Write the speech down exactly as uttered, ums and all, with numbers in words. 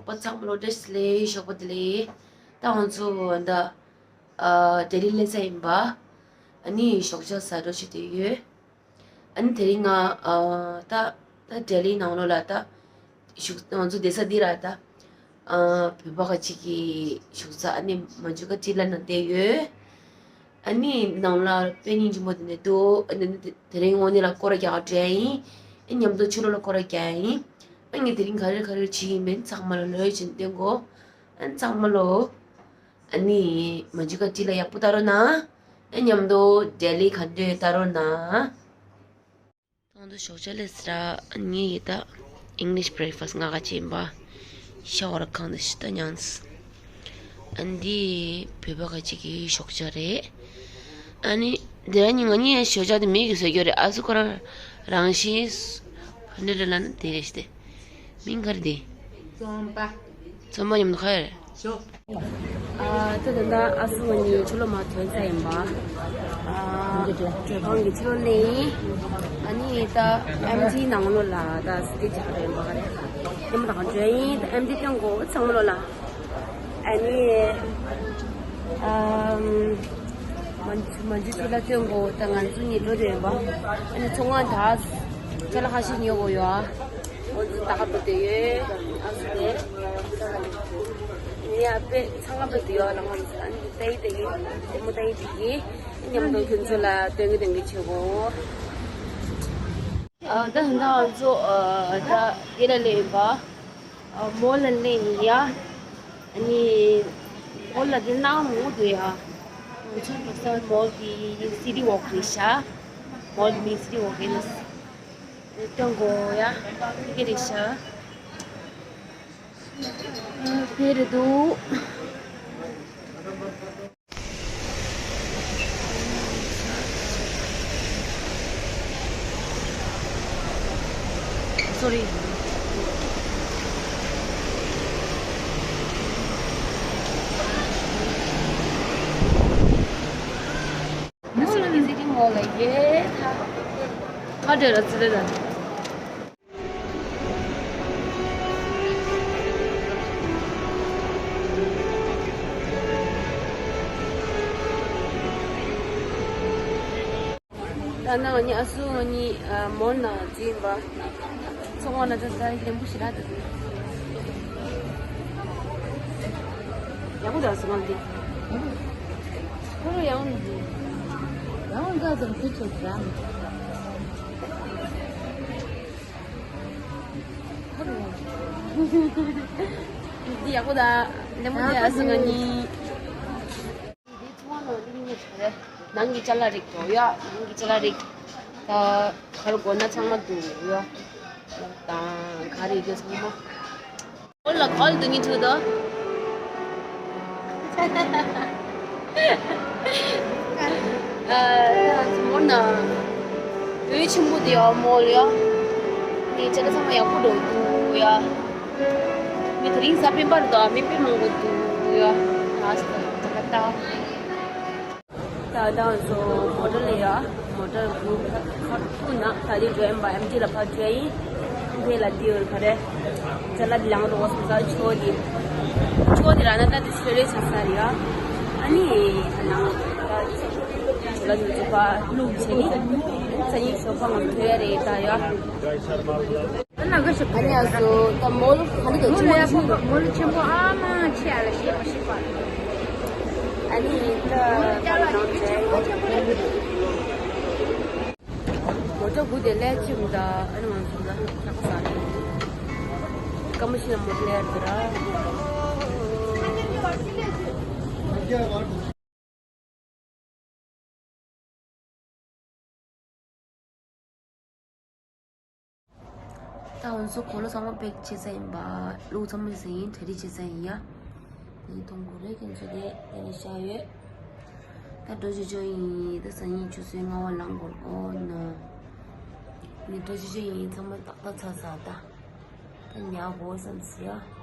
ཨོ་ཚང་མ་ལོ་བཀྲ་ཤིས་བདེ་ལེགས། ཞོགས་པ་བདེ་ལེགས། ད་ང་ཚོ་འདི་ཨ་ལྡི་ལི་སླེབས་ས་ཡིན་པ། ཨ་ནི་ཞོགས་ཇ་ཟ་འགྲོ་བྱེད་དུ་ཡོད། ཨ་ནི་དེ་རིང་ང་ཨ་ད་ད་ལྡི་ལི་ནང་ལོགས་ལ་ད་བཞུགས་ང་ཚོ་བསྡད་ས་འདི་ར་ད་ཨ་བོད་པ་ཁ་ཅིག་གི་བཞུགས་ས། ཨ་ནི་མ་འཇུ་ཀ་ཊི་ལ་ནང་བསྡད་ཡོད། ཨ་ནི་ནང་ལ་དཔེ་སྙིང་རྗེ་མོ་དེ་འདྲ་འདུག་ཨ་ནི་དེ་རིང་དངོས་གནས་ལ་སྐོར་ར་རྒྱག་འགྲོ་ཡ་ཡིན། ཨ་མཉམ་དུ་ཕྱི་ལོགས་ལ་སྐོར་ར་རྒྱག་ཡ་ཡིན། ཨ་ངས་དེ་རིང་ག་རེ་ག་རེ་བྱེད་ཀྱི་ཡིན་མིན་ཚང་མ་ལ་ལོས་བྱིན་སྟོན་གོ། ཨ་ཚང་མ་ལོ། ཨ་ནི་མ་འཇུ་ཀ་ཊི་ལ་ཡག་པོ་ལྟ་རོགས་གནང་། ཨ་མཉམ་དུ་ལྡི་ལི་ག་འདྲ་ཡོད་ལྟ་རོགས་གནང་། ད་དུང་ཞོགས་ཇ་སླེབས་ཟེར། ཨ་ངས་ཡི་ད་English breakfast ང་ག་ཅིག་ཡིན་པ། ཤ་བར་ཁང་དུ་ཤི་ད་མྱངས། ཨ་འདི་བོད་པ་ཁ་ཅིག་གི་ཞོགས་ཇ་རེད། ཨ་ནི་འདི་ར་ནི་ང་གཉིས་ཞོགས་ཇ་དེ་མེད་གི་བཟོས་རྒྱུ་རེད། ཨ་སུ་ཁོ་རང་རང་བཞིན་ཕ་འདྲ་ལ་ན་དེ་རེད་ཤི་དེ། མིང་ག་རེ་དེ། རྩོམ་པ། རྩོམ་པ་མཉམ་དུ་ཁ་ཡ་རེད། ཞོགས། ཨ་ད་ད་ད་ཨ་སུ་ང་གཉིས་ཕྱི་ལོགས་མར་ཐོན་ས་ཡིན་པ། ཨ་གྲོད་ཁང་གི་ཕྱི་ལོགས་ནས་ཡིན། ཨ་ནི་ད་ཨེམ་ཆི་ནང་ལོགས་ལ་ད་སི་ཏི་ཇ་རེད་པ་རེད། དེ་མ་ཐག་འགྲོ་ཡིན། ད་ཨེམ་ཆི་སྟོན་གོ་ཚང་མ་ལོགས་ལ། ཨ་ནི་ཨམ་མ་མ་འཇུ་ཅི་ལ་སྟོན་གོ། ད་ང་ཚོ་གཉིས་འགྲོ་དེ་ཡིན་པ། ཨ་ནི་ཚོང་ཁང་ད་ཅ་ལག་ཁ་ཤས་ཉོ་དགོས་ཡོད། ཨ་འོ་ད་ག་འགྲོ་དེ་ཡོད། ཨ་སུ་དེ། ངས་ཨ་པེ་ཚང་མ་པེ་དུ་ཡོད་ལ་ང་ཚོ་ཨ་ནི་ཏའི་ཏའི་ཏེ་མོ་ཏའི་ཏའི་གི་མཉམ་དུ་ཁྱོད་ཚོ་ལ་སྟོན་གི་སྟོན་གི་ཆེ་གོ། ཨ་ད་ད་ང་ཚོ་ཨ་ད་དེ་ལ་སླེབས་ཡིན་པ། ཨ་མོལ་ལ་སླེབས་ཡིན་ཡ། ཨ་ནི་མོལ་ལ་དེ་ནང་མང་པོ་འདུག་ཡ། ང་ཚོ་འགྲོ་ས་མོལ་དེ་སི་ཊི་ཝོག་རེད་ཤག་མོལ་དེ་མིང་སི་ཊི་ཝོག་རེད། སྟོན་གོ་ཡ། ཕ་གི་རེད་ཤག་དེ་རེད་འདུག་སོ་རི། ང་ཚོ་ལ་ཝི་ཛི་ཊིང་མོལ་ལ་ཡེ་ད། ཁ་བྲལ་ལ་ཙི་ལེ་ད། ད་ནང་ང་གཉིས་ཨ་སུ་ང་གཉིས་ཨ་མོལ་ནང་འཛུལ་ཡིན་པ། ཚོང་པ་ན་ད་ད་ལེན་པོ་ཞིག་རག་འདུག་ཡག་པོ་འདུག་ཨ་སུ་ང་འདི། ཁོ་རང་ཡག་པོ་འདུག་ཡག་པོ་འདུག་ཙམ་དུས་ཚོད་རག་འདི་ཡག་པོ་འདུག་ལེན་པོ་འདུག་ཨ་སུ་ང་གཉིས། འདི་ཚོང་པ་ནང་འདི་ནས་ཆགས་རེད། ནང་གི་ཅ་ལག་རིགས་དོ་ཡ། ནང་གི་ཅ་ལག་རིགས། ད་ག་རེ་དགོས་ན་ཚང་མ་འདུག་ཡ། དང་ག་རེ་ཡོད་ཚང་མ། ཨོ་ལ་ག་ལ་འདུག་ཉིན་ཆུ་དོ། ཨ་མོ་ན། བོད་ཆེན་པོ་དེ་ཡ་མོ་ལ་ཡ། ནི་ཅ་ལག་ཚང་མ་ཡག་པོ་འགྲོ་འདུག་ཡ། མི་དེ་རིང་གཟའ་སྤེན་པ་རེད་དོ། མི་དཔེ་མང་པོ་འདུག་ཡ། ད་ད་ད་ད། ད་ང་ཚོ་མོ་ཊ་ལ་ཡ། མོ་ཊ་གུ་ཁ་ཁ་ཐུག་ན་ད་དེ་འགྲོ་ཡིན་པ། ཨེམ་ཆི་ལ་ཕར་འགྲོ་ཡིན། དེ་ལ་དེ་ཡོད་ག་རེ། ཅ་ལག་ལང་རོགས་སོང་ས་ཆོ་དེ། ཆོ་དེ་ར་ན་ད་དེ་ཆོ་རེ་ཆ་ས་རེད་ཡ། ཨ་ནི་ད་ནང་ད་ཅ་ལག་དེ་ཚོ་ཕར་བླུགས་བྱས་ནི། ས་ཉིན་ཞོགས་པ་ང་ཚོ་ཡ་རེད་ད་ཡ། ཨ་ནི་ང་ཚོ་ད་མོལ་ག་འདྲ་འདུག་ཆུང་མ་ཆུང་འདུག་མོལ་ཆེན་པོ་ཨ་མ་ཆེ་ཨ་ལ་ཤེས་པ་ཤེས་པ། ཨ་ནི་ད་མོལ་ཆེན་པོ་ཆེན་པོ་རེད། མོ་ཊ་སྒུག་དེ་སླེབས་ཕྱིན་ད། ཨ་ནི་ང་ཚོ་ད་ལྷག་ས་རེད། སྐར་མ་བཞི་ལ་མོ་ཊ་སླེབས་དེ་ར། ད་ང་ཚོ་གོས་ལོག་ཚང་མ་པེག་བྱེད་ས་ཡིན་པ། ལུག་ཚང་མ་ཟིན་ཡིན། གྲ་སྒྲིག་བྱེད་ས་ཡིན་ཡ། ངས་མཐོང་གོ་རེད། ཁྱེད་ཚོ་དེ་དེ་ནས་བཞག་ཡོད། ད་འགྲོ་བྱེད་ཆོག་ཡིན། ད་སང་ཉིན་ཆུ་ཚོད་ལྔ་པ་ལངས་དགོས། ཨོ་ན། ངས་འགྲོ་བྱེད་ཆོག་ཡིན། ཚང་མ་ཏག་ཏག་ཚར་ཚར་ད། ད་ཉལ་དགོས་བསམ་སི་ཡ།